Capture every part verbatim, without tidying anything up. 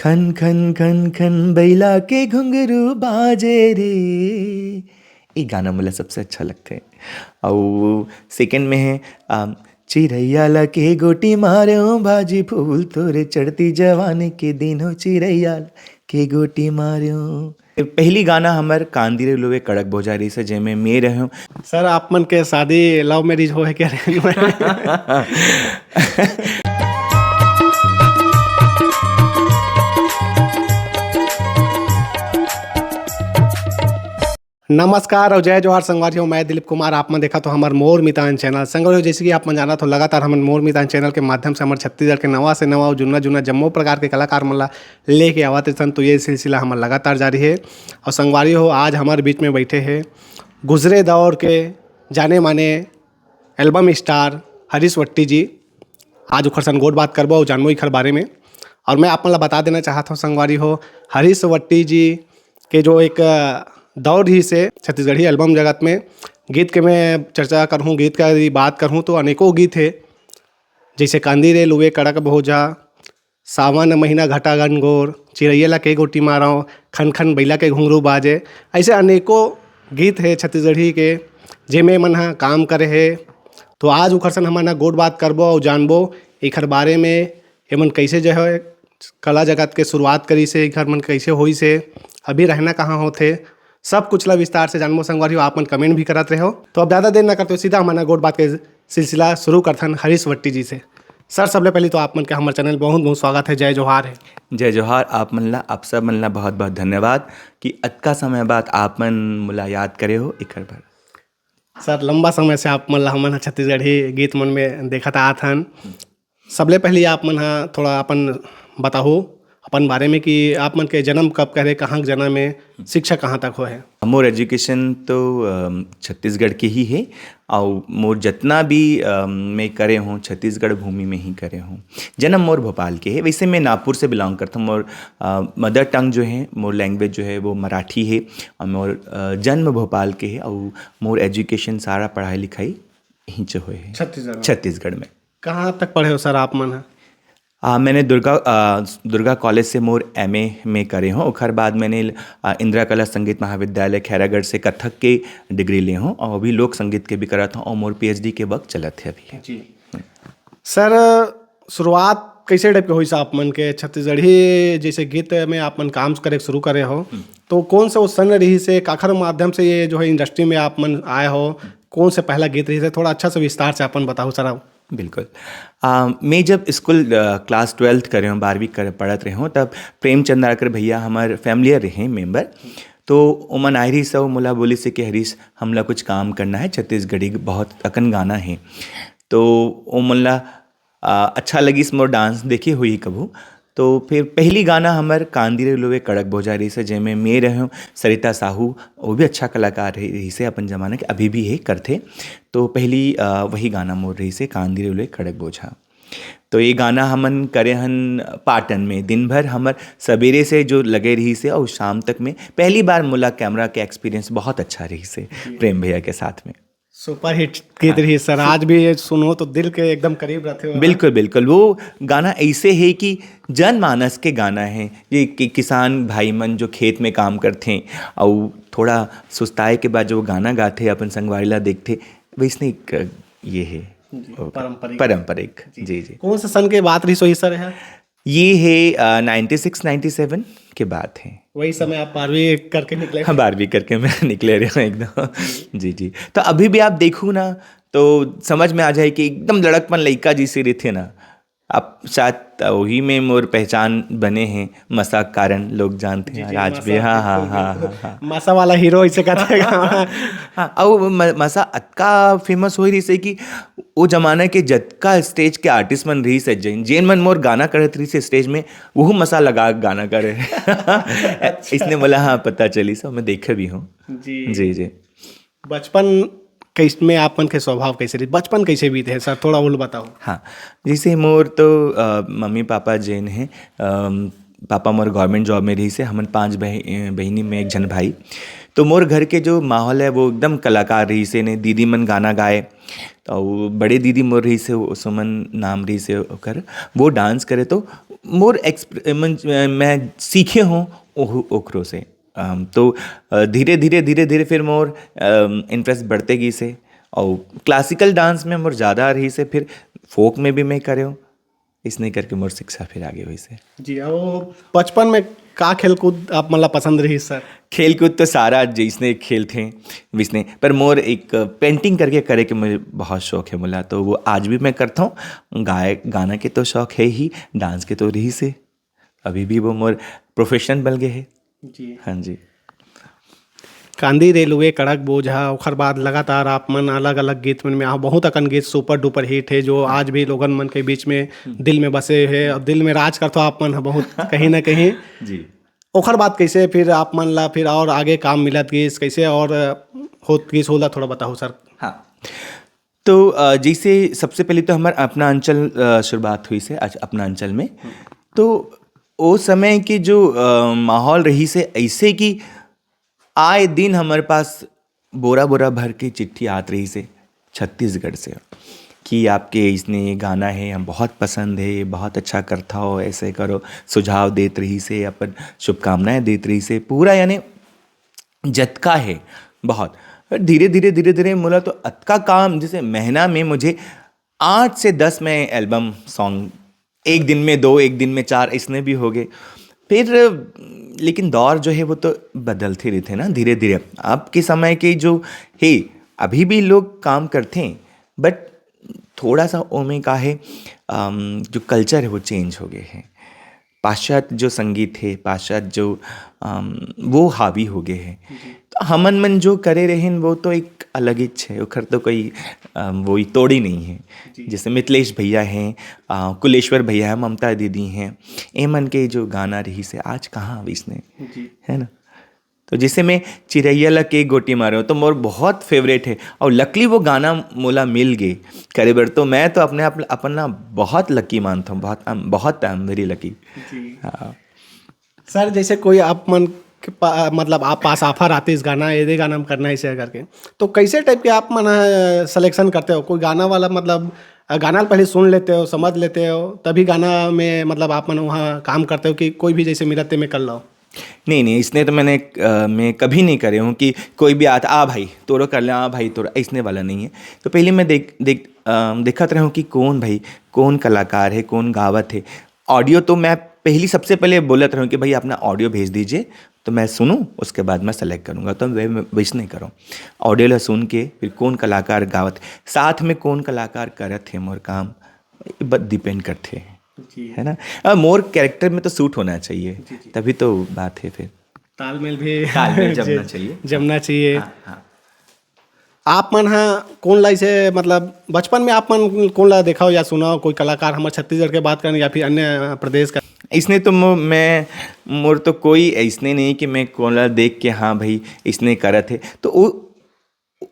खन खन खन खन बैला के घुंघरू बाजे रे। ये गाना मोला सबसे अच्छा लगथे। अउ सेकंड में है, अम, चिरैया ला के गोटी मार्यो भाजी फूल, तोरे चढ़ती जवानी के दिनों चिरैया ला के गोटी मार्यो। पहली गाना हमर कांदी रे लुवे कड़क बोजा रहिस हे, जेमे मैं रहेंव। सर, आप मन के शादी लव मैरिज होए के रहे? नमस्कार और जय जोहार संगवारी हो, मैं दिलीप कुमार। आप मन देखत हो हमर मोर मितान चैनल। संगवारी हो, जैसे कि आप मन जानत हो, लगातार हमन मोर मितान चैनल के माध्यम से हमर छत्तीसगढ़ के नवा से नवा और जुन्ना जुन्ना जम्मो प्रकार के कलाकार मन ला लेके आवत रहिथन, तो ये सिलसिला हमर लगातार जारी है। और संगवारी हो, आज हमर बीच में बैठे हैं गुजरे दौर के जाने माने एल्बम स्टार हरीश वट्टी जी। आज ओखर संग गोठ बात करबो और जानबो इखर बारे में। और मैं आप मन ला बता देना चाहत हूँ संगवारी हो, हरीश वट्टी जी के जो एक, अ, दौर रहिस हे छत्तीसगढ़ी एल्बम जगत में, गीत के मैं चर्चा करहूँ, गीत का यदि बात करहूँ तो अनेकों गीत हे, जैसे कांदी रे लुवे कड़क भोजा, सावन महीना घटा घनघोर, चिरैया ला के गोटी मारव, खन खन बैला के घुंघरू बाजे, ऐसे अनेकों गीत हे छत्तीसगढ़ी के, जेमे मन ह काम करे हे। तो आज उखर सन हमन ह गोठ बात करबो अउ जानबो एखर बारे में, एमन कैसे जो है कला जगत के शुरुआत करिस हे, एखर मन कैसे होइस हे, अभी रहना कहाँ होथे, सब कुछ ला विस्तार से जानबो संगवारी हो। आप मन कमेंट भी करत रहो। तो अब ज़्यादा देर ना करते हुए सीधा हमन ह गोठ बात के सिलसिला शुरू करथन हरीश वट्टी जी से। सर, सबले पहले तो आप मन के हमर चैनल बहुत बहुत स्वागत है, जय जोहार है। जय जोहार, आप मन ला, आप सब मन ला बहुत बहुत धन्यवाद कि अतका समय बाद आप मन मोला याद करे हो एकर बर। सर, लंबा समय से आप मन ला हमन ह छत्तीसगढ़ी गीत मन में देखत आत हन। सबले पहले आप मन ह थोड़ा अपन बताहू अपन बारे में कि आप मन के जन्म कब करे, कहाँ के जन्म में, शिक्षा कहाँ तक होए हे? मोर एजुकेशन तो, अम, छत्तीसगढ़ के ही हे, अउ मोर जतना भी, अम, मैं करे हूँ, छत्तीसगढ़ भूमि में ही करे हूँ। जन्म मोर भोपाल के हे, वैसे मैं नागपुर से बिलोंग करता हूँ। मोर, अ, मदर टंग जो है, मोर लैंग्वेज जो है, वो मराठी है, और मोर, अ, जन्म भोपाल के है, और मोर एजुकेशन, सारा पढ़ाई लिखाई यहीं से हुए है, छत्तीसगढ़ में। छत्तीसगढ़ में। कहाँ तक पढ़े हो सर आप मन ह? आ, मैंने दुर्गा, आ, दुर्गा कॉलेज से मोर एमए में करे हूँ। ओखर बाद मैंने, आ, इंदिरा कला संगीत महाविद्यालय खैरागढ़ से कथक के डिग्री ले हूँ और अभी लोक संगीत के भी करत हूँ और मोर पीएचडी के वक्त चलत है अभी। जी। सर, शुरुआत कैसे टाइप के होइस आप मन के छत्तीसगढ़ी जैसे गीत में आप मन काम करे शुरू करे हो? हम्म। तो कौन सा वो सन रहिस हे, काखर माध्यम से ये जो है इंडस्ट्री में आप मन आए हो, कौन से पहला गीत रहिस हे, थोड़ा अच्छा से विस्तार से अपन बताओ सर आप। बिल्कुल। आ, मैं जब स्कूल, आ, क्लास ट्वेल्थ करे हूँ, बारहवीं कर, पढ़त रहे हूँ, तब प्रेमचंद आड़कर भैया हमार फैमिलियर रहे मेंबर। तो ओमन आए रहिस, मोला बोलिस हे कि हरीश, हमला कुछ काम करना है, छत्तीसगढ़ी बहुत अकन गाना है। तो ओमन ला, आ, अच्छा लगिस मोर डांस, देखे हुई कभू। तो फिर पहली गाना हमर कांदी रे लुवे कड़क बोजा रहिस हे, जेमे मैं रहे हूँ, सरिता साहू, वो भी अच्छा कलाकार रही, रहिस हे अपन जमाना के, अभी भी है, करथे। तो पहली, आ, वही गाना मोर रहिस हे, कांदी रे लुवे कड़क बोझा। तो ये गाना हमन करे हन पाटन में। दिन भर हमर सवेरे से जो लगे रहिस हे और शाम तक में पहली बार मोला कैमरा के एक्सपीरियंस बहुत अच्छा रहिस हे जी। प्रेम भैया के साथ में। सुपरहिट गीत हाँ। रहिस सर, आज भी ये सुनो तो दिल के एकदम करीब रहते हो। बिल्कुल, बिल्कुल। वो गाना ऐसे है कि जनमानस के गाना है, ये कि किसान भाई मन जो खेत में काम करथे और थोड़ा सुस्ताए के बाद जो वो गाना गाथे, अपन संगवारी ला देखथे, वैसने एक ये है। जी, वो पारंपरिक। पारंपरिक, जी। जी, जी। कौन से सन के बात रहिस होही सर, है? ये है, अ, नाइंटी सिक्स नाइंटी सेवन के बात है। वही समय आप बारहवीं करके निकले हाँ, थे? बारहवीं करके मैं निकले रहे हूँ एकदम। जी, जी। तो अभी भी आप देखू ना, तो समझ में आ जाए कि एकदम लड़कपन लइका जैसे रहिथे ना। आप शायद वही में मोर पहचान बने हैं, मसा के कारण लोग जानते जी, हैं जी, आज भी। मसा, हाँ, हाँ, बिल्कुल, हाँ, बिल्कुल। हाँ, हाँ। मसा वाला हीरो इसे कहते हैं। हाँ, और म-, मसा अतका फेमस होई रहिस हे कि वो जमाना के जतका स्टेज के आर्टिस्ट मन रहिस हे, जेन, जेन मन मोर गाना करत रहिस हे स्टेज में, वहू मसा लगा के गाना करे। अच्छा। इसने बोला, "हाँ, पता चली सब, मैं देखे भी हूँ।" जी। जी, जी। बचपन कैस-, में आप मन के स्वभाव कैसे रही? बचपन कैसे बीते हे सर? थोड़ा बोल बताओ। हाँ, जैसे मोर तो, अ, मम्मी पापा जेन हे, अम, पापा मोर गवर्नमेंट जॉब में रहिस हे, हमन पाँच बहि-, बहिनी में एक झन भाई। तो मोर घर के जो माहौल है वो एकदम कलाकार रहिस हे, ने दीदी मन गाना गाए, तो बड़े दीदी मोर रहिस हे, वो सुमन नाम रहिस हे ओकर, वो डांस करे तो मोर एक्सप्रे-, मन, मैं सीखे हूँ ओह-, ओकरो से। अम, तो, अ, धीरे-धीरे, धीरे-धीरे फिर मोर, अम, इंटरेस्ट बढ़ते गिस हे। और क्लासिकल डांस में मोर ज़्यादा रहिस हे, फिर फोक में भी मैं करे हूँ। इसने करके मोर शिक्षा फिर आगे होइस हे। जी, और बचपन में का खेलकूद आप मन ला पसंद रहिस सर? खेलकूद तो सारा जइसने खेलथे वइसने, पर मोर एक पेंटिंग करके करे के मुझे बहुत शौक है मोला, तो वो आज भी मैं करता हूँ। गाय, गाना के तो शौक है ही, डांस के तो रहिस हे, अभी भी वो मोर प्रोफेशन बन गए है। जी। हाँ जी। कांदी रेलवे कड़क बोझा, ओखर बाद लगातार आप मन अलग-अलग गीत मन में आहो, बहुत अकन गीत सुपर डुपर हिट हे, जो आज भी लोगन मन के बीच में हम्म। दिल में बसे हे और दिल में राज करथो आप मन ह बहुत कहीं ना कहीं। जी। ओखर बाद कैसे फिर आप मन ला फिर और आगे काम मिलत गिस, कैसे और होत गिस, ओला थोड़ा बताओ सर। हाँ। तो, अ, जैसे सबसे पहले तो हमार अपना अंचल, अ, शुरुआत होइस हे, आज अपना अंचल में। हम्म। तो ओ समय के जो, अ, माहौल रहिस हे ऐसे कि आए दिन हमर पास बोरा-बोरा भर के चिट्ठी आत रहिस हे छत्तीसगढ़ से कि आपके इसने ये गाना है, हम बहुत पसंद है, बहुत अच्छा करता हो, ऐसे करो, सुझाव देत रहिस हे, अपन शुभकामनाएं देत रहिस हे, पूरा यानी जतका है बहुत। धीरे-धीरे, धीरे-धीरे मोला तो अतका काम, जैसे महीना में मुझे आठ से दस मैं एल्बम सॉन्ग, एक दिन में दो, एक दिन में चार, इसने भी हो गए। फिर लेकिन दौर जो है वो तो बदलते रहते हैं ना धीरे-धीरे। अब के समय के जो है, अभी भी लोग काम करते हैं, but थोड़ा सा ओमे का है, अम, जो कल्चर है वो चेंज हो गए हैं। पाश्चात्य जो संगीत है, पाश्चात्य जो, अम, वो हावी हो गए हैं। जी। तो हमन मन जो करे रहेन वो तो एक अलग ही है, ओखर तो कोई, अम, वो ही तोड़ ही नहीं है। जी। जैसे मिथिलेश भैया हैं, अ, कुलेश्वर भैया हैं, ममता दीदी हैं, एमन के जो गाना रहिस हे आज कहाँ अविस ने, जी। है ना? तो जैसे मैं चिरैया ला के गोटी मारे हूँ, तो मोर बहुत फेवरेट है और लकली वो गाना मोला मिल गए करे बर, तो मैं तो अपने आप, अपन ला बहुत लकी मानता हूँ, बहुत, I'm, बहुत, I am very lucky। जी। हाँ। सर, जैसे कोई आप मन के पा-, मतलब आप पास ऑफर आतिस गाना, एदे गाना में करना है इसे करके, तो कैसे टाइप के आप मन, अ, सिलेक्शन करते हो? कोई गाना वाला, मतलब, अ, गाना पहले सुन लेते हो, समझ लेते हो, तभी गाना में, मतलब, आप मन वहाँ काम करते हो कि कोई भी जैसे मिलत ते में कर लो? नहीं, नहीं, इसने तो मैंने, अ, मैं कभी नहीं करे हूँ कि कोई भी आता, "आ भाई, तोरो कर ले, आ भाई, तोरो", इसने वाला नहीं है। तो पहले मैं देख, देख, अ, देखत रहूँ कि कौन भाई, कौन कलाकार है, कौन गावत है। ऑडियो तो मैं पहली सबसे पहले बोलत रहूँ कि, "भाई, अपना ऑडियो भेज दीजिए, तो मैं सुनूँ, उसके बाद मैं सेलेक्ट करूँगा।" तो मैं, मैं विश नहीं करूँ। ऑडियो ला सुन के फिर कौन कलाकार गावत, साथ में कौन कलाकार करत है मोर काम, ये ब-, डिपेंड करते हैं, जी। है ना? अ, मोर कैरेक्टर में तो सूट होना चाहिए, जी, जी। तभी तो बात है फिर। तालमेल भी तालमेल जमना जी, चाहिए। जमना चाहिए। हाँ, हाँ। आप मन ह कौन ला इसे, मतलब, बचपन में आप मन कौन ला देखा हो या सुना हो, कोई कलाकार हमर छत्तीसगढ़ के बात करन या फिर अन्य प्रदेश का? इसने तो मो-, मैं, मोर तो कोई ऐसने नहीं कि मैं कोन ला देख के, "हाँ भाई, इसने करत है।" तो वो,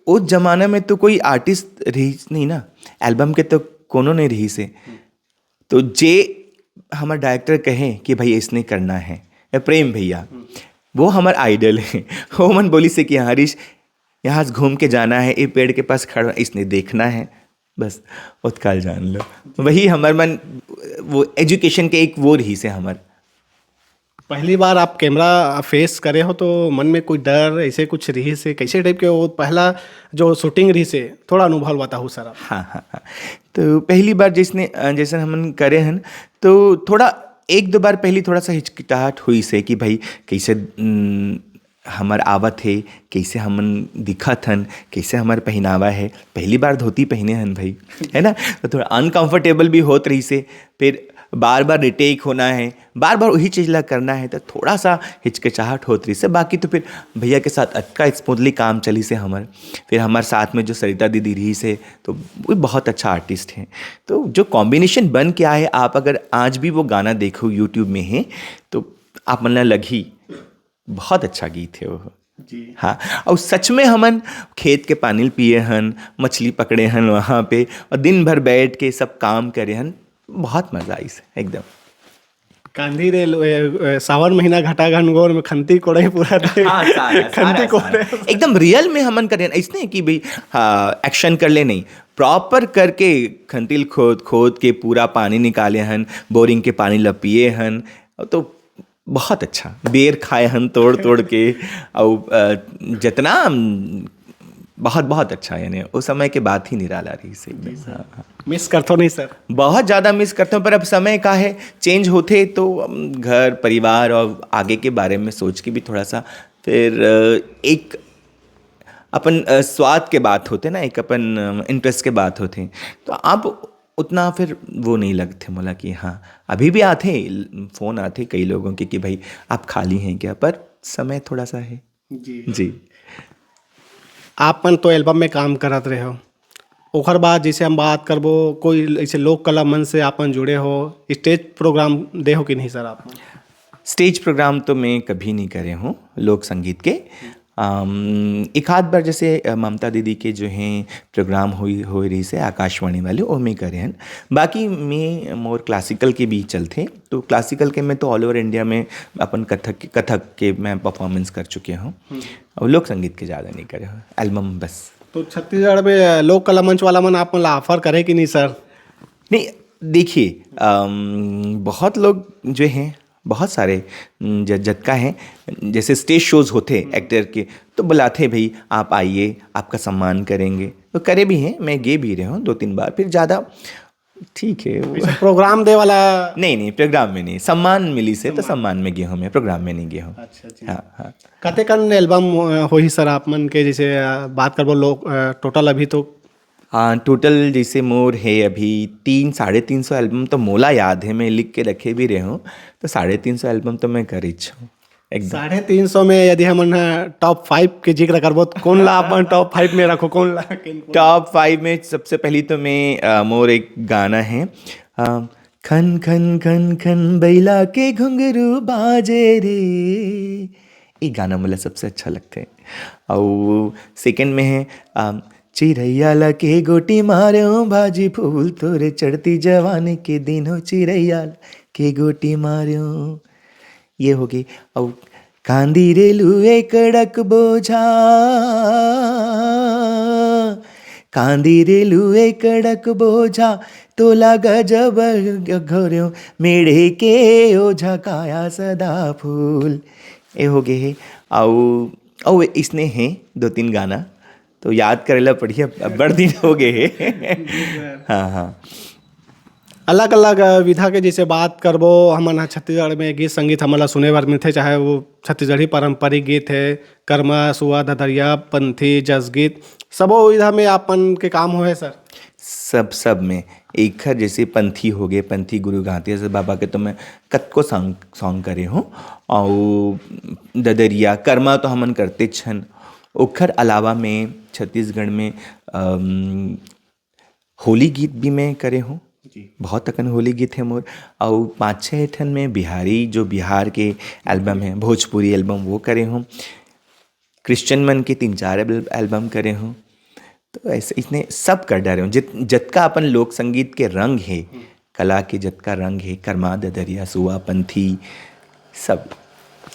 उस जमाना में तो कोई आर्टिस्ट रहिस नहीं ना, एल्बम के तो कोनो नहीं रहिस हे। तो जे हमर डायरेक्टर कहे कि भाई, इसने करना है, या प्रेम भैया, हम्म। वो हमर आइडल है। वो मन बोलिस हे कि, "हाँ, हरीश, यहाँ से घूम के जाना है, ये पेड़ के पास खड़ा, इसने देखना है।" बस, ओतका ल जान लो। वही हमर मन, वो एजुकेशन के एक वो रहिस हे हमर। पहली बार आप कैमरा फेस करे हो, तो मन में कोई डर, ऐसे कुछ रहिस हे? कैसे टाइप के वो पहला जो शूटिंग रहिस हे, थोड़ा अनुभव बताओ सर आप। हाँ, हाँ, हाँ। तो पहली बार जैसने, अ, जैसन हमन करे हन, तो थोड़ा एक दो बार पहली थोड़ा सा हिचकिचाहट होइस हे कि भाई, कैसे, उम, हमर आवत हे, कैसे हमन दिखत हन, कैसे हमर पहिनावा हे। पहली बार धोती पहिने हन भाई, है ना? तो थोड़ा अनकंफर्टेबल भी होत रहिस हे। फिर बार-बार रिटेक होना हे, बार-बार वही चीज ला करना हे, तो थोड़ा सा हिचकिचाहट होत रहिस हे। बाकी तो फिर भैया के साथ अतका स्मूथली काम चलिस हे हमर। फिर हमर साथ में जो सरिता दीदी रहिस हे, तो वो बहुत अच्छा आर्टिस्ट हे। तो जो कॉम्बिनेशन बन के आए, आप अगर आज भी वो गाना देखो, YouTube में हे, तो आप मन ला लगही, बहुत अच्छा गीत हे वो। जी। हाँ, और सच में हमन खेत के पानी ल पिए हन, मछली पकड़े हन वहाँ पे, और दिन भर बैठ के सब काम करे हन, बहुत मजा आइस एकदम। कांदी रे लो-, ए, ए, सावन महीना घटा घनघोर में खंती कोड़े पूरा दे। हाँ, सारा, सारा, खंती कोड़े। सारा। एकदम रियल में हमन करेन, ऐसने कि भाई, हाँ, एक्शन कर ले नहीं, प्रॉपर करके खंतिल खोद खोद के पूरा पानी निकाले हन, बोरिंग के पानी ल पिए हन। तो बहुत अच्छा बेर खाए हन तोड़ तोड़ के। और अ, जितना, बहुत बहुत अच्छा, यानी उस समय के बात ही निराला रही सही में। हाँ, हाँ। मिस करथो नहीं सर? बहुत ज़्यादा मिस करते हो, पर अब समय का है, चेंज होते तो हम घर परिवार और आगे के बारे में सोच के भी थोड़ा सा फिर अ, एक अपन अ, स्वाद के बात होते ना, एक अपन इंटरेस्ट के बात होते, तो आप उतना फिर वो नहीं लगते मोला कि हाँ। अभी भी आते, फ़ोन आते कई लोगों के कि भाई आप खाली हैं क्या, पर समय थोड़ा सा है। जी। जी। आप मन तो एल्बम में काम करत रहे हो, ओकर बाद जैसे हम बात करबो, कोई ऐसे लोक कला मंच से आप मन जुड़े हो, स्टेज प्रोग्राम दे हो कि नहीं सर आप मन? स्टेज प्रोग्राम तो मैं कभी नहीं करे हूँ लोक संगीत के। अम, एक आध बार जैसे अ, ममता दीदी के जो हैं प्रोग्राम हुई हो रही से आकाशवाणी वाले, वो मैं करे हैं। बाकी मैं मोर क्लासिकल के भी चलते, तो क्लासिकल के मैं तो ऑल ओवर इंडिया में अपन कथक कथक के मैं परफॉर्मेंस कर चुके हूँ। और लोक संगीत के ज़्यादा नहीं करे हूँ, एल्बम बस। तो छत्तीसगढ़ में लोक कला मंच वाला मन आप मन ला ऑफर करे कि नहीं सर? नहीं, देखिए, अम, बहुत लोग जो हैं, बहुत सारे, उम, ज-, जतका हैं, जैसे स्टेज शोज होते हैं एक्टर के, तो बुलाते हैं, "भाई आप आइए, आपका सम्मान करेंगे।" तो करे भी हैं, मैं गे भी रहे हूँ दो तीन बार, फिर ज़्यादा ठीक है वो। प्रोग्राम दे वाला? नहीं, नहीं, प्रोग्राम में नहीं, सम्मान मिली से तो सम्मान में गए हूँ मैं, प्रोग्राम में नहीं गए हूँ। अच्छा जी। हाँ, हाँ। कतेकन एल्बम होही सर आप मन के, जैसे अ, बात करबो लोग, अ, टोटल अभी तो? हाँ, टोटल जैसे मोर है अभी तीन, साढ़े तीन सौ एल्बम तो मोला याद है, मैं लिख के रखे भी रहे हूँ, तो साढ़े तीन सौ एल्बम तो मैं कर ही हूँ एकदम। साढ़े तीन सौ में यदि हमन ह टॉप फाइव के जिक्र करबो, तो कौन ला अपन टॉप फाइव में रखो, कौन ला, किन-, कौन? टॉप फाइव में सबसे पहली तो मैं, अ, मोर एक गाना है, अ, "खन खन खन खन बैला के घुंघरू बाजे रे", ये गाना मोला सबसे अच्छा लगता है। और सेकंड में है, अ, "चिरैया ला के गोटी मारे हो भाजी फूल, तोरे चढ़ती जवानी के दिन हो चिरैया ला के गोटी मारे हो।" ये होगे। अउ "कांदी रेलू ए कड़क बोझा, कांदी रेलू ए कड़क बोझा, तोला गजब घोर्यो मेढ़े के ओझा काया सदा फूल।" ये होगे हे। अउ, अउ इसने हे दो तीन गाना, तो याद करेला पड़ही, अब अब्बड़ दिन होगे हे। हाँ, हाँ। अलग-अलग विधा के जैसे बात करबो, हमन ह छत्तीसगढ़ में गीत संगीत हमन ला सुने बर मिलथे, चाहे वो छत्तीसगढ़ी पारंपरिक गीत हे, करमा, सुआ, ददरिया, पंथी, जसगीत, सबो विधा में आप मन के काम होहे सर? सब, सब में। एखर जैसे पंथी होगे, पंथी गुरु घांटिया से बाबा के तो मैं कतको सॉन्ग, सॉन्ग करे हूँ। अउ ददरिया, करमा तो हमन करते छन। ओखर अलावा में छत्तीसगढ़ में, अम, होली गीत भी मैं करे हूँ। जी। बहुत अकन होली गीत है मोर। अउ पाँच छः ठन में बिहारी, जो बिहार के एल्बम है, भोजपुरी एल्बम, वो करे हूँ। क्रिश्चियन मन के तीन चार एल-, एल्बम करे हूँ। तो ऐसे इसने सब कर डारे हूँ। जित-, जतका अपन लोक संगीत के रंग है, कला के जतका रंग है, करमा, ददरिया, सुआ, पंथी, सब।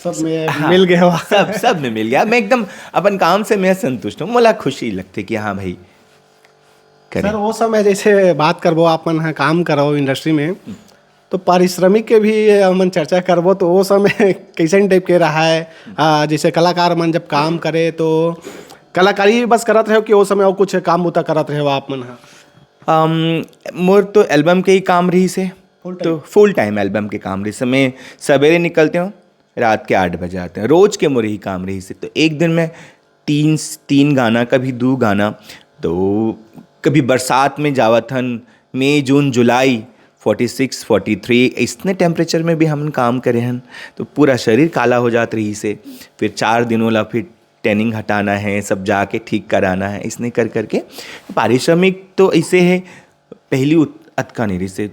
सब में हाँ, मिल गया हुआ। सब, सब में मिल गया। मैं एकदम अपन काम से मैं संतुष्ट हूँ। मोला खुशी लगथे कि हाँ भाई, करे। सर, वो समय जैसे बात करबो, आप मन ह काम करो इंडस्ट्री में, तो पारिश्रमिक के भी हमन चर्चा करबो, तो वो समय कैसन टाइप के रहा है? आ, जैसे कलाकार मन जब काम करे, तो कलाकारी बस करत रहे हो कि वो समय और कुछ काम बूता करत रहे हो आप मन ह? अम, मोर तो एल्बम के ही काम रहिस हे। Full time? तो फुल टाइम एल्बम के काम रहिस हे। मैं सवेरे निकलते हूँ, रात के आठ बजे आते हैं। रोज के मोर ही काम रहिस हे। तो एक दिन में तीन, तीन गाना, कभी दो गाना। तो कभी बरसात में जावत हन, मई, जून, जुलाई, फोर्टी सिक्स, फोर्टी थ्री, इसने टेम्परेचर में भी हमन काम करे हन। तो पूरा शरीर काला हो जात रहिस हे। फिर चार दिन ओला फिर टैनिंग हटाना है, सब जाके ठीक कराना है, इसने कर करके। पारिश्रमिक तो ऐसे है, पहली उत-, अतका नहीं रहिस हे,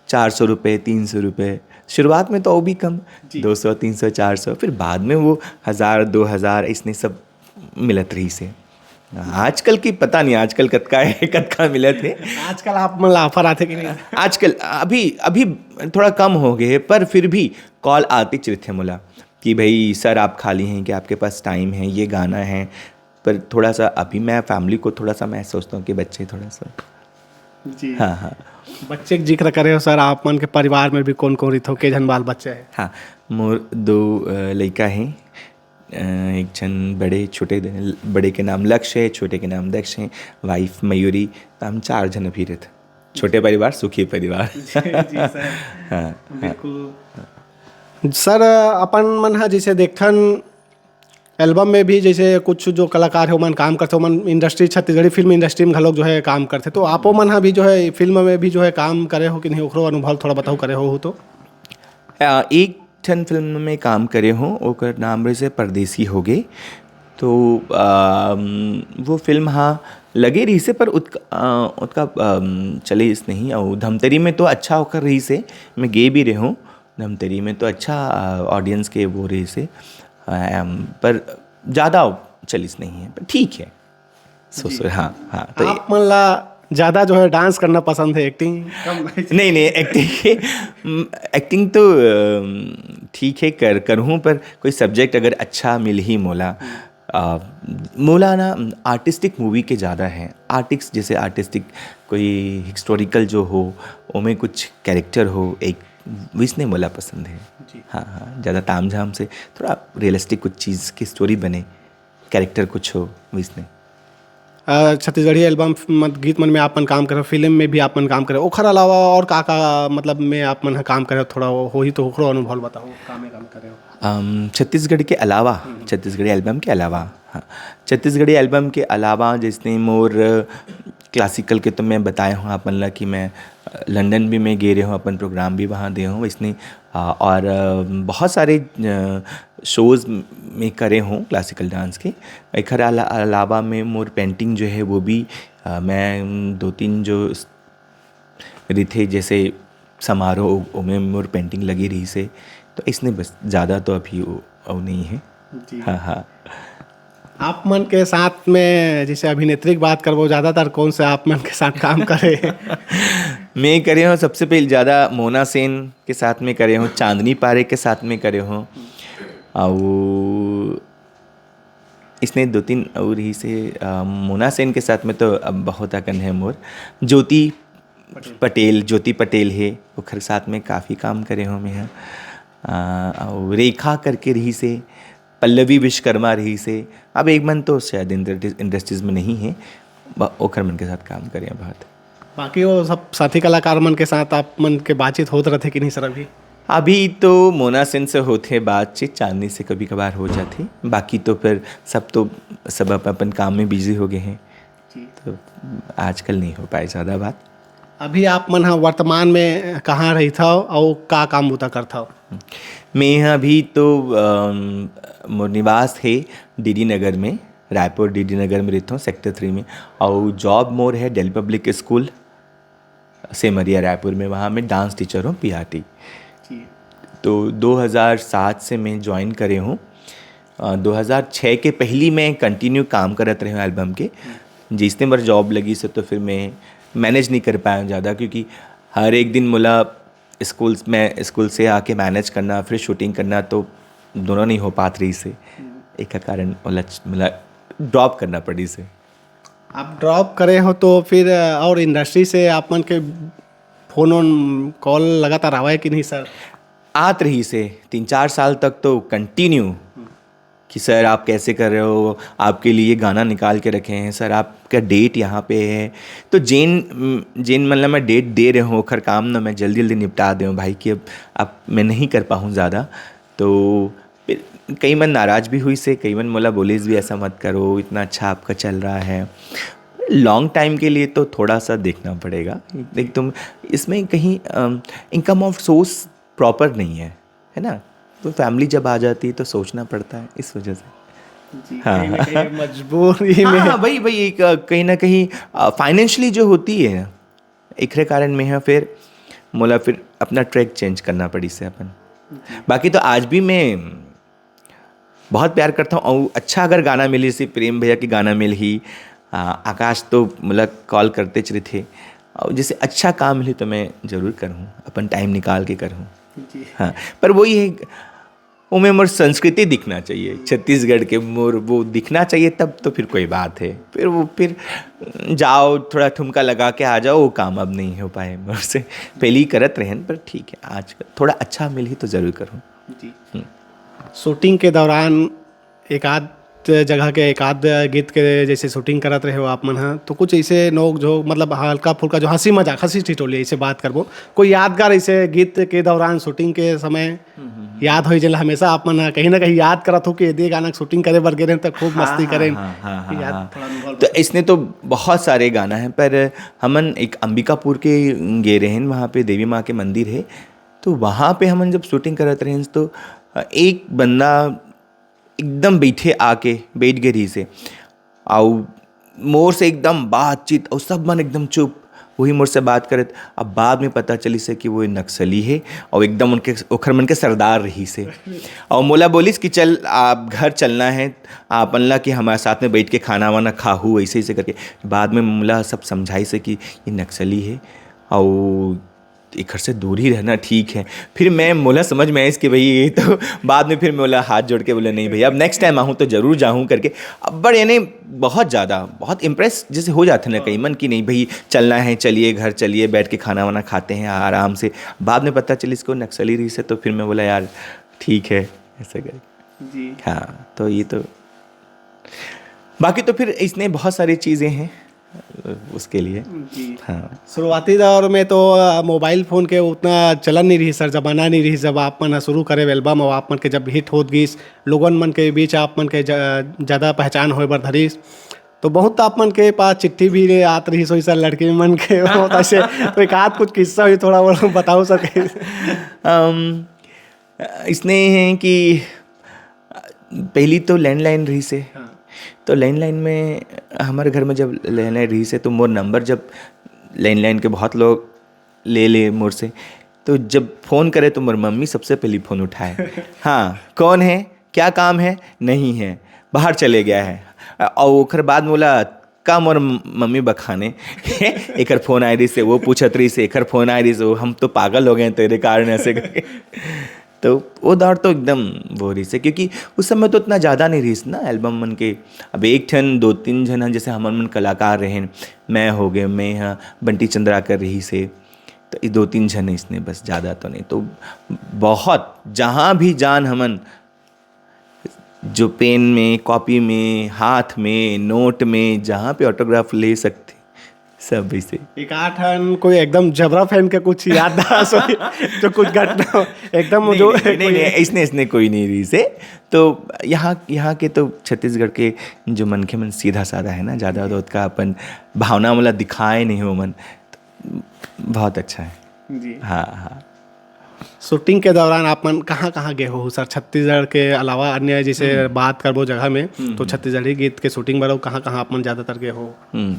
चार सौ रुपये, तीन सौ रुपये, शुरुआत में तो वो भी कम, जी। दो सौ, तीन सौ, चार सौ, फिर बाद में वो हज़ार, दो हज़ार, इसने सब मिलत रहिस हे। आजकल की पता नहीं, आजकल कतका है, कतका मिलत हे। आजकल आप मन ला ऑफर आथे कि नहीं? आजकल अभी, अभी थोड़ा कम हो गए हे, पर फिर भी कॉल आते रहिथे मोला कि भाई सर, आप खाली हैं कि आपके पास टाइम है, ये गाना है। पर थोड़ा सा अभी मैं फैमिली को थोड़ा सा, मैं सोचता हूँ कि बच्चे थोड़ा सा जी। हाँ, हाँ। बच्चे के जिक्र करे हो सर, आप मन के परिवार में भी कौन कौन रहिथो, के झन बाल बच्चे हैं? हाँ, मोर दो अ, लइका हैं। अ, एक झन बड़े, छोटे दे-, बड़े के नाम लक्ष्य है, छोटे के नाम दक्ष है, वाइफ मयूरी। तो हम चार झन अभी रहते। छोटे परिवार, सुखी परिवार। जी सर, हाँ। बिल्कुल। सर, अपन मन ह जैसे देखथन, एल्बम में भी जैसे कुछ जो कलाकार है, ओमन काम करथे, ओमन इंडस्ट्री, छत्तीसगढ़ी फिल्म इंडस्ट्री में घलोक जो है काम करथे, तो आपो मन ह भी जो है फिल्म में भी जो है काम करे हो कि नहीं, ओकरो अनुभव थोड़ा बताओ, करे हो तो। अ, एक ठन फिल्म में काम करे हो, ओकर नाम रहिसे परदेसी हो गे। तो अम, वो फिल्म हाँ लगे रहिसे, पर उतक-, अ, ओतका अम, चलिस नहीं। अउ धमतरी में तो अच्छा ओकर रहिसे, मैं गे भी रहे हूँ। धमतरी में तो अच्छा ऑडियंस के वो रहिसे, अम, पर ज़्यादा चलिस नहीं है, पर ठीक है। सो सो हाँ, हाँ। तो ये- आप मन ला ज्यादा जो है डांस करना पसंद है, एक्टिंग कम? नहीं, नहीं, एक्टिंग, एक्टिंग तो अम, ठीक है, कर करूँ, पर कोई सब्जेक्ट अगर अच्छा मिलही मोला, अ, मोला ना आर्टिस्टिक मूवी के ज़्यादा है। आर्टिस्ट जैसे आर्टिस्टिक कोई हिस्टोरिकल जो हो, ओमे कुछ कैरेक्टर हो, एक वैसने मोला पसंद है। जी। हाँ, हाँ, ज़्यादा ताम झाम से, थोड़ा रियलिस्टिक कुछ चीज़ की स्टोरी बने, कैरेक्टर कुछ हो वैसने। अ, छत्तीसगढ़ी एल्बम, मत-, गीत मन में आप मन काम करे, फिल्म में भी आप मन काम करे, ओखर अलावा और का का मतलब में आप मन ह काम करे, थोड़ा वो होही तो ओकरो अनुभव बताओ, का में काम करे हो? अम, छत्तीसगढ़ के अलावा, छत्तीसगढ़ी एल्बम के अलावा, हाँ, छत्तीसगढ़ी एल्बम के अलावा जैसे मोर क्लासिकल के तो मैं बताए हूँ आप मन ला कि मैं अ, लंदन भी मैं गे रहे हूँ, अपन प्रोग्राम भी वहाँ दे हूँ वैसने, अ, और अ, बहुत सारे अ, शोज में करे हूँ क्लासिकल डांस के। एखर अला-, अलावा में मोर पेंटिंग जो है वो भी अ, मैं दो तीन जो स-, रिथे जैसे समारोह, ओमे मोर पेंटिंग लगी रहिसे, तो इसने बस, ज़्यादा तो अभी वो, वो नहीं है। जी। हाँ, हाँ। आप मन के साथ में जैसे अभिनेत्री की बात करबो, ज्यादातर कौन से आप मन के साथ काम करे? मैं करे हूँ सबसे पहले ज़्यादा मोना सेन के साथ में करे हूँ, चांदनी पारे के साथ में करे हूँ, और इसने दो तीन और ही से अ, मोना सेन के साथ में तो अब बहुत अकन है मोर। ज्योति पटेल, ज्योति पटेल है, ओखर साथ में काफ़ी काम करे हूँ मैं ह। अ, और रेखा करके रहिसे, पल्लवी विश्वकर्मा रहिसे, अब एक मन तो शायद इंडस्ट्रीज में नहीं है, ब-, ओखर मन के साथ काम करे हैं बहुत। बाकी वो सब साथी कलाकार मन के साथ आप मन के बातचीत होत रहथे कि नहीं सर अभी? अभी तो मोना सेन से होथे बातचीत, चांदनी से कभी कभार हो जाथे, बाकी तो फिर सब तो, सब अपन, अपन काम में बिजी हो गए हैं, जी। तो आजकल नहीं हो पाए ज़्यादा बात। अभी आप मन ह वर्तमान में कहाँ रहिथव अउ का काम बूता करथव? मैं यहाँ अभी तो अम, मोर निवास है डीडी नगर में, रायपुर डीडी नगर में रहता हूँ, सेक्टर थ्री में। और जॉब मोर है दिल्ली पब्लिक स्कूल सेमरिया रायपुर में, वहाँ मैं डांस टीचर हूँ, पीआरटी। जी। तो दो हज़ार सात से मैं ज्वाइन करे हूँ। अ, दो हज़ार छः के पहली मैं कंटिन्यू काम करत रहे हूँ एल्बम के। जिसने बार जॉब लगी से तो फिर मैं मैनेज नहीं कर पाया हूँ ज़्यादा, क्योंकि हर एक दिन मोला स्कूल में, स्कूल से आके मैनेज करना, फिर शूटिंग करना, तो दोनों नहीं हो पात रहिसे। एक कारण मोला, मोला ड्रॉप करना पड़िसे। आप ड्रॉप करे हो तो फिर, अ, और इंडस्ट्री से आप मन के फोन वोन कॉल लगातार आवे कि नहीं सर? आत रहिसे तीन चार साल तक तो कंटिन्यू कि सर आप कैसे कर रहे हो, आपके लिए गाना निकाल के रखे हैं सर, आपका डेट यहाँ पे है। तो जेन, जेन मतलब मैं डेट दे रहे हूँ, ओखर काम ना मैं जल्दी जल्दी निपटा दे हूँ भाई, कि अब, अब मैं नहीं कर पाऊँ ज़्यादा। तो फिर कई मन नाराज़ भी हुइसे, कई मन मोला बोलिस भी, "ऐसा मत करो, इतना अच्छा आपका चल रहा है।" लॉन्ग टाइम के लिए तो थोड़ा सा देखना पड़ेगा। एकदम इसमें कहीं इनकम ऑफ सोर्स प्रॉपर नहीं है, है ना? तो फैमिली जब आ जाती है तो सोचना पड़ता है इस वजह से। जी, हाँ। कहीं ना कहीं मजबूरी में। हाँ, वही, वही एक, अ, कहीं ना कहीं फाइनेंशियली जो होती है, एकरे कारण में है फिर मोला फिर अपना ट्रैक चेंज करना पड़ी से अपन। बाकी तो आज भी मैं बहुत प्यार करता हूँ। और अच्छा अगर गाना मिली, जैसे प्रेम भैया के गाना मिलही, आ, आकाश तो मतलब कॉल करतेच रहिथे, और जैसे अच्छा काम मिलही तो मैं जरूर करूँ, अपन टाइम निकाल के करूँ। जी। हाँ, पर वही है, वो में मोर संस्कृति दिखना चाहिए, छत्तीसगढ़ के मोर वो दिखना चाहिए, तब तो फिर कोई बात है। फिर वो फिर जाओ, थोड़ा ठुमका लगा के आ जाओ, वो काम अब नहीं हो पाए मोर से। पहले ही करत रहेन, पर ठीक है, आज थोड़ा अच्छा मिलही तो जरूर करूँ। जी। शूटिंग के दौरान एक आध जगह के एक आध गीत के जैसे शूटिंग करत रहे हो आप मन ह, तो कुछ ऐसे नोक झोंक, मतलब हल्का फुल्का जो हंसी मजाक, हंसी ठिठोली ऐसे बात करबो, कोई यादगार ऐसे गीत के दौरान शूटिंग के समय याद होई, जेला हमेशा आप मन ह कहीं ना कहीं याद करत हो कि ये गाना के शूटिंग करे बर गे रहे तो खूब मस्ती करें। हाँ, हाँ, हाँ, याद हाँ। थोड़ा अनुभव तो इसने तो बहुत सारे गाना है, पर हमन एक अंबिकापुर के गे रहेन, वहाँ पे देवी माँ के मंदिर है। तो वहाँ पे हमन जब शूटिंग करत रहेन तो एक बंदा एकदम बैठे आके बैठ गए रही से, आउ मोर से एकदम बातचीत, और सब मन एकदम चुप, वही मोर से बात करत। अब बाद में पता चली से कि वो नक्सली है, और एकदम उनके, ओखर मन के सरदार रही से। और मोला बोलिस कि चल, आप घर चलना है, आप अनला कि हमारे साथ में बैठ के खाना वाना खाहू, ऐसे ऐसे करके। बाद में मोला सब समझाई से कि ये नक्सली है, और एकर से दूर ही रहना ठीक है। फिर मैं, मोला समझ में आइस कि भाई ये तो बाद में फिर मोला हाथ जोड़ के बोले, "नहीं भैया, अब नेक्स्ट टाइम आहूँ तो जरूर जाहूँ" करके। अब बड़े यानी बहुत ज़्यादा, बहुत इम्प्रेस जैसे हो जाते ना कई मन कि "नहीं भाई, चलना है, चलिए घर चलिए, बैठ के खाना वाना खाते हैं आराम से।" बाद में पता चली इसको नक्सली रही से, तो फिर मैं बोला, "यार ठीक है", ऐसे करके। जी। हाँ, तो ये तो, बाकी तो फिर इसने बहुत सारी चीज़ें हैं उसके लिए। जी। हाँ। शुरुआती दौर में तो मोबाइल फोन के उतना चलन नहीं रही सर, जमाना नहीं रही। जब आप मन शुरू करे एल्बम और आप मन के जब हिट होत गिस, लोगन मन के बीच आप मन के ज- ज्यादा पहचान होए बर धरिस, तो बहुत आप मन के पास चिट्ठी भी आत रही सोई सर, लड़की मन के बहुत ऐसे। तो एक आध कुछ किस्सा हुई, थोड़ा बहुत बताओ सर। इसने है कि पहली तो लैंडलाइन रही से। हाँ। तो लैंडलाइन में, हमारे घर में जब लैंडलाइन रही से, तो मोर नंबर जब लैंडलाइन के बहुत लोग ले ले मोर से, तो जब फ़ोन करे तो मोर मम्मी सबसे पहली फ़ोन उठाए। "हाँ, कौन है, क्या काम है?" "नहीं है, बाहर चले गया है।" और ओकर बाद मोला का मोर मम्मी बखाने, "एकर फ़ोन आए रही से, वो पूछत रही से, एकर फ़ोन आए रही से, हम तो पागल हो गए तेरे कारण", ऐसे करके। तो वो दौर तो एकदम वो रही से, क्योंकि उस समय तो उतना ज़्यादा नहीं रही ना एल्बम मन के। अब एक ठन दो तीन झन, जैसे हमर मन कलाकार रहें, मैं हो गए, मैं हाँ, बंटी चंद्राकर रही से, तो ये दो तीन झन इसने बस, ज़्यादा तो नहीं। तो बहुत, जहाँ भी जान हमन, जो पेन में, कॉपी में, हाथ में, नोट में, जहाँ पे ऑटोग्राफ ले सकते, सब ऐसे। एक आठ ठन कोई एकदम जबरा फैन के कुछ याददाश्त होई, जो कुछ घटना हो, एकदम नहीं, जो नहीं, नहीं, नहीं, इसने इसने कोई नहीं रही से। तो यहाँ यहाँ के तो छत्तीसगढ़ के जो मनखे मन सीधा साधा है ना, ज़्यादा तो ओतका अपन भावना वाला दिखाए नहीं हो मन। बहुत अच्छा है। जी। हाँ, हाँ। शूटिंग के दौरान आप मन कहाँ कहाँ गए हो सर? छत्तीसगढ़ के अलावा अन्य, जैसे बात करबो जगह में, तो छत्तीसगढ़ी गीत के शूटिंग बर कहाँ कहाँ आप मन ज़्यादातर गए हो? हम्म।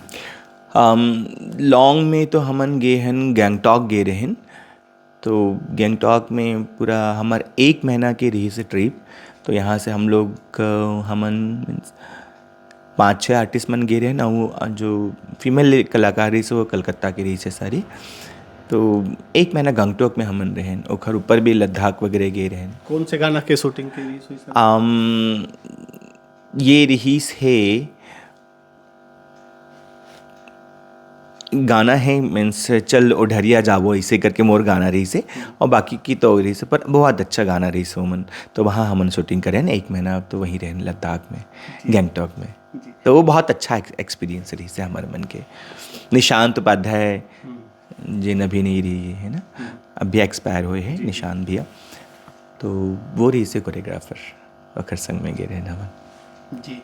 अम, लॉन्ग में तो हमन गे हन, गैंगटॉक गे रहेन। तो गैंगटॉक में पूरा हमर एक महीना के रही से ट्रिप। तो यहाँ से हम लोग, अ, हमन मीन्स पाँच छः आर्टिस्ट मन गे रहेन, और जो फीमेल कलाकार रही से वो कलकत्ता के रही से सारी। तो एक महीना गैंगटॉक में हमन रहेन, ओखर ऊपर भी लद्दाख वगैरह गे रहेन। कौन से गाना के शूटिंग के लिए हुई सर? अम, ये रहीस हे गाना है, मीन्स चल ओढ़रिया जाबो, ऐसे करके मोर गाना रहीस हे, और बाकी की तो रहीस हे, पर बहुत अच्छा गाना रहीस हे ओमन। तो वहाँ हमन शूटिंग करे ना एक महीना, तो वहीं रहेन लद्दाख में, गैंगटॉक में। तो वो बहुत अच्छा एक्सपीरियंस रहीस हे हमारे मन के। निशांत उपाध्याय जिन अभी नहीं रही है ना, अभी एक्सपायर हुए हैं निशांत भैया, तो वो रहीस हे कोरियोग्राफर, ओकर संग में गे रहेन हमन। जी।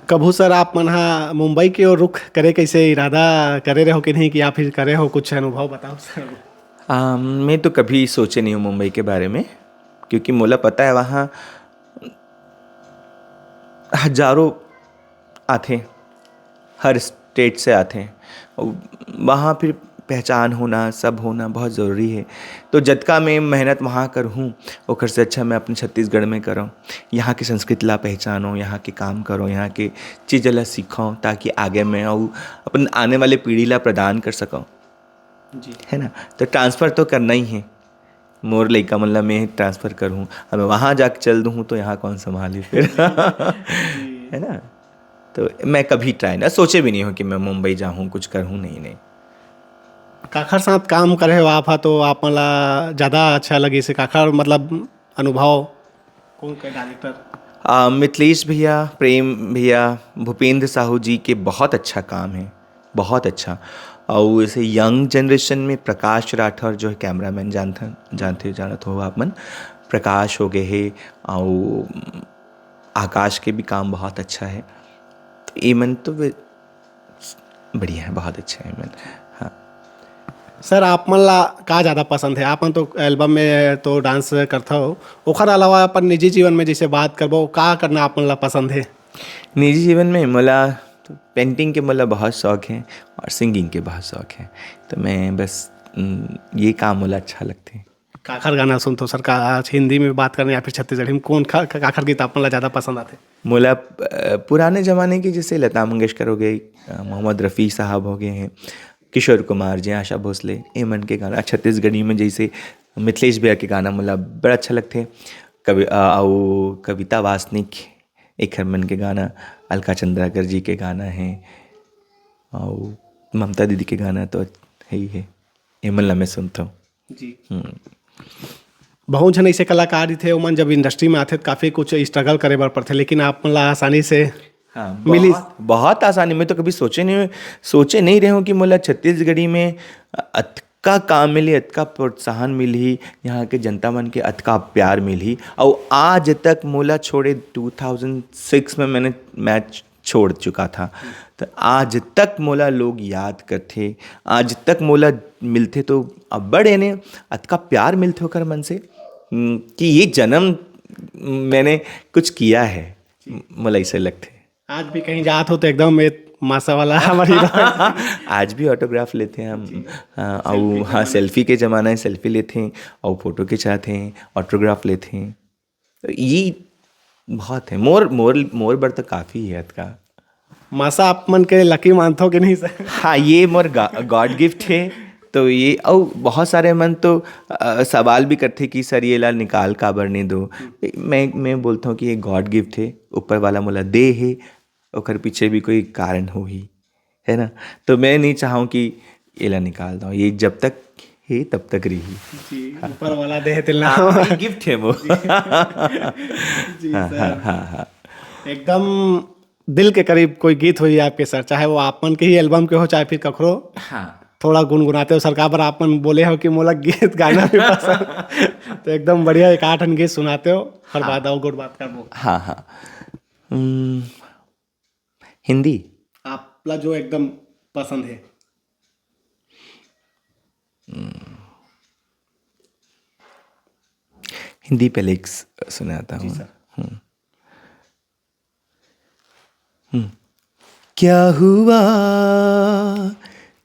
कभू सर आप मन हा मुंबई के ओर रुख करे कैसे इरादा करे रहो कि नहीं, कि या फिर करे हो? कुछ अनुभव बताओ सर। आ, मैं तो कभी सोचे नहीं हूँ मुंबई के बारे में, क्योंकि मोला पता है वहाँ हजारों आथे, हर स्टेट से आथे। वहाँ फिर पहचान होना, सब होना बहुत ज़रूरी है। तो जतका मैं मेहनत वहाँ करहूँ, ओकर से अच्छा मैं अपने छत्तीसगढ़ में करौं, यहाँ के संस्कृति ला पहचानौं, यहाँ के काम करौं, यहाँ के चीज़ ला सीखौं, ताकि आगे मैं अउ अपन आने वाले पीढ़ी ला प्रदान कर सकौं। जी। है ना? तो ट्रांसफ़र तो करना ही है। मोर लइका मन ला मैं ट्रांसफ़र करहूँ, अब मैं वहाँ जाके चल दूँ तो यहाँ कौन संभाली फिर? है ना? तो मैं कभी ट्राई ना, सोचे भी नहीं हूँ कि मैं मुंबई जाऊँ, कुछ करूँ, नहीं, नहीं। काखर साथ काम करे हो आप हा, तो आप मन ला ज़्यादा अच्छा लगिस हे? काखर मतलब अनुभव, कौन के डायरेक्टर? आ, मिथिलेश भैया, प्रेम भैया, भूपेंद्र साहू जी के बहुत अच्छा काम है, बहुत अच्छा। और ऐसे यंग जनरेशन में प्रकाश राठौर जो है कैमरामैन, जानते, जानते, जानत हो आप मन, प्रकाश हो गए है, और आकाश के भी काम बहुत अच्छा है। तो ये मन तो वे बढ़िया है, बहुत अच्छा है मन। हाँ। सर, आप मन ला का ज़्यादा पसंद है? आप मन तो एल्बम में तो डांस करता हो, ओखर अलावा अपन निजी जीवन में जैसे बात करबो, का करना आप मन ला पसंद है? निजी जीवन में मोला तो पेंटिंग के मोला बहुत शौक है और सिंगिंग के बहुत शौक है, तो मैं बस, उम, ये काम मोला अच्छा लगते। काखर गाना सुनथो सर? का आज हिंदी में बात करने या फिर छत्तीसगढ़ी में, कौन खा-, काखर गीत आप मन ला ज़्यादा पसंद आथे? मोला, अ, पुराने ज़माने के जैसे लता मंगेशकर हो गए, अ, मोहम्मद रफ़ी साहब हो गए हैं, किशोर कुमार जी, आशा भोसले, ए मन के गाना, छत्तीसगढ़ी में जैसे मिथिलेश भैया के गाना मोला बड़ा अच्छा लगथे। कवि-, अ, अउ कविता वासनिक, एखर मन के गाना, अलका चंद्राकर जी के गाना है, अउ ममता दीदी के गाना तो है ही है, ए मन ला मैं सुनथौं। जी। हम्म। बहुत झन ऐसे कलाकार रहिथे, ओमन जब इंडस्ट्री में आथे, तो काफ़ी कुछ स्ट्रगल करे बर पड़थे, लेकिन आप मन ला आसानी से हाँ, मिलिस। बहुत, बहुत आसानी। मैं तो कभी सोचे नहीं, सोचे नहीं रहे हूँ कि मोला छत्तीसगढ़ी में अतका काम मिली, अतका प्रोत्साहन मिली, यहाँ के जनता मन के अतका प्यार मिली। और आज तक मोला छोड़े टू थाउजेंड सिक्स में मैंने मैच छोड़ चुका था, तो आज तक मोला लोग याद करथे, आज तक मोला मिलथे तो अब्बड़ एने अतका प्यार मिलथे ओकर मन से, हम्म, कि ये जन्म मैंने कुछ किया है, मोला ऐसे लगथे। आज भी कहीं जात हो तो एकदम ये मासा वाला हमारी आज भी ऑटोग्राफ लेते हैं हम। जी। हाँ, सेल्फी और हाँ, जमाना। सेल्फी के ज़माना है, सेल्फी लेते हैं और फोटो खिंचाते हैं, ऑटोग्राफ लेते हैं। तो ये बहुत है, मोर, मोर, मोर बर तो काफ़ी है अतका। मासा आप मन के लकी मानथो कि नहीं सर? हाँ, ये मोर गा-, गॉड गिफ्ट है। तो ये, और बहुत सारे मन तो, अ, सवाल भी करथे कि सर, ये ला निकाल काबर नहीं दो। मैं, मैं बोलता हूँ कि ये गॉड गिफ्ट है, ऊपर वाला मोला दे है, ओकर पीछे भी कोई कारण होही, है ना? तो मैं नहीं चाहूँ कि एला निकाल दो, ये जब तक है तब तक रही। जी, ऊपर वाला दे है तेला। हाँ, ये गिफ्ट है वो। जी। जी, हाँ, सर। हाँ, हाँ, हाँ। एकदम दिल के करीब कोई गीत होही आपके सर, चाहे वो आप मन के ही एल्बम के हो, चाहे फिर कखरो। हाँ। थोड़ा गुनगुनाते हो सर, काबर आप मन बोले हो कि मोला गीत गाना भी पसंद। तो एकदम बढ़िया एक आठ ठन गीत सुनाते हो, हर हाँ। बात आओ गुड बात करबो। हाँ, हाँ। हम्म, हिंदी? आपला जो एकदम पसंद है। हम्म। हिंदी पे लिरिक्स सुनाता जी हूँ। सर। हम्म। हम्म। क्या हुआ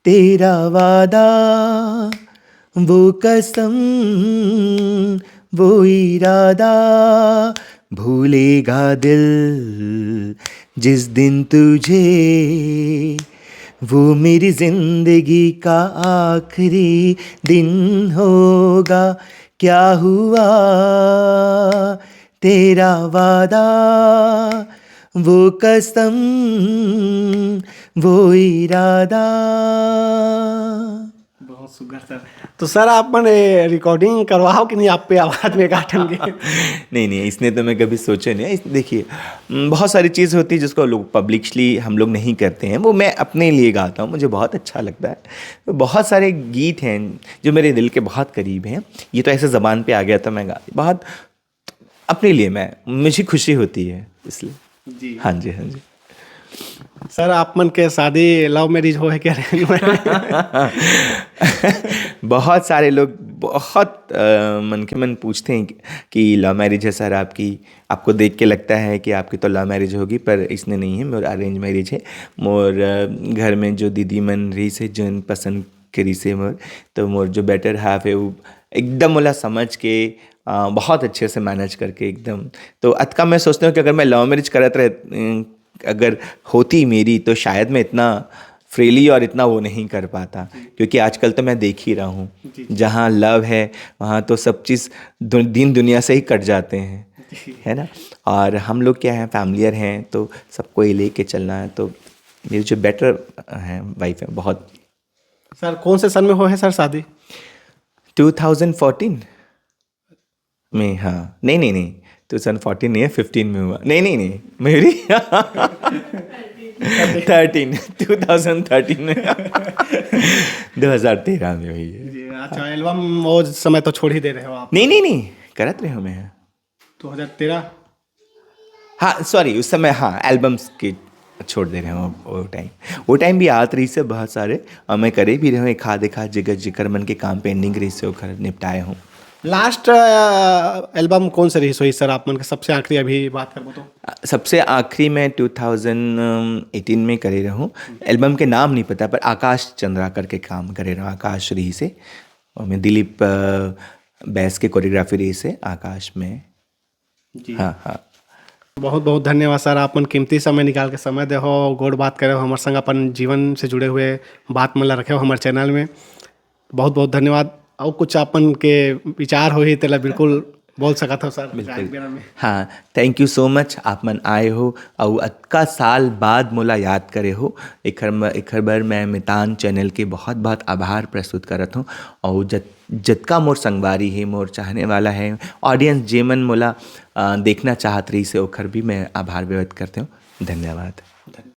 तेरा वादा, वो कसम, वो इरादा, भूलेगा दिल जिस दिन तुझे, वो मेरी जिंदगी का आखिरी दिन होगा। क्या हुआ तेरा वादा, वो कसम, वो इरादा। बहुत सुघर सर। तो सर, आप मन रिकॉर्डिंग करवाओ कि नहीं, आप पे आवाज में गाठन के? नहीं, नहीं, इसने तो मैं कभी सोचे नहीं। इस, देखिए, उम, बहुत सारी चीज़ होती है जिसको लोग पब्लिकली हम लोग नहीं करते हैं, वो मैं अपने लिए गाता हूँ, मुझे बहुत अच्छा लगता है। तो बहुत सारे गीत हैं जो मेरे दिल के बहुत करीब हैं, ये तो ऐसे ज़बान पे आ गया था, मैं गा, बहुत अपने लिए मैं, मुझे खुशी होती है इसलिए। जी। हाँ जी, हाँ जी। सर, आप मन के शादी लव मैरिज हो है क्या, अरेंज मैरिज? बहुत सारे लोग, बहुत, अ, मन के मन पूछते हैं कि, कि लव मैरिज है सर आपकी, आपको देख के लगता है कि आपकी तो लव मैरिज होगी, पर इसने नहीं है, मोर अरेंज मैरिज है। मोर, अ, घर में जो दीदी मन रही से, जिन पसंद करिस हे मोर, तो मोर जो बेटर हाफ है वो एकदम मोला समझ के, अ, बहुत अच्छे से मैनेज करके एकदम। तो अतका मैं सोचता हूँ कि अगर मैं लव मैरिज करत रह अगर होती मेरी, तो शायद मैं इतना फ्रीली और इतना वो नहीं कर पाता, क्योंकि आजकल तो मैं देख ही रहा हूँ, जी। जहाँ लव है वहाँ तो सब चीज़ दु, दिन दुनिया से ही कट जाते हैं, है ना। और हम लोग क्या है, फैमिलियर हैं, तो सबको ये लेके चलना है। तो मेरी जो बेटर हैं वाइफ है बहुत। सर, कौन से सन में होए हे सर शादी? टू थाउजेंड फोर्टीन में। हाँ, नहीं नहीं नहीं, टू थाउजेंड फोर्टीन नहीं है, फिफ्टीन में हुआ। नहीं नहीं नहीं, मेरी थर्टीन, टू थाउजेंड थर्टीन में। दो हज़ार तेरह में हुई है। जी, अच्छा, एल्बम वो समय तो छोड़ ही दे रहे हो आप? नहीं नहीं नहीं, करत रहे हो मैं। दो हज़ार तेरह। हाँ, सॉरी, उस समय, हाँ, एल्बम्स के छोड़ दे रहे हो वो टाइम। वो टाइम भी आत रहिस हे बहुत सारे, और मैं करे भी रहे हूँ एक आध, एक आध जगह जेकर मन के काम पेंडिंग रहिस हे, ओकर निपटाए हूँ। लास्ट एल्बम कौन से रहिस होही सर, आप मन के सबसे आखिरी अभी बात करबो तो? सबसे आखिरी में टू थाउजेंड एटीन में करे रहूँ। एल्बम के नाम नहीं पता, पर आकाश चंद्रा करके काम करे रहूँ, आकाश रहिस हे, और मैं दिलीप, अ, बैस के कोरियोग्राफी रहिस हे आकाश में। जी। हाँ हाँ। बहुत बहुत धन्यवाद सर, आप मन कीमती समय निकाल के समय दे हो, गोठ बात करे हो, हमर संग अपन जीवन से जुड़े हुए बात मन ला रखे हो हमर चैनल में। बहुत बहुत धन्यवाद। अउ कुछ आप मन के विचार होही तेला बिल्कुल बोल सकत हो सर। बिल्कुल। हाँ, थैंक यू सो मच, आप मन आए हो अउ अतका साल बाद मोला याद करे हो। एखर म-, एखर बर मैं मितान चैनल के बहुत बहुत आभार प्रस्तुत करत हूँ। अउ जत-, जतका मोर संगवारी हे, मोर चाहने वाला है, ऑडियंस, जेमन मोला, अ, देखना चाहत रहिस हे, ओखर भी मैं आभार व्यक्त करते हूँ। धन्यवाद।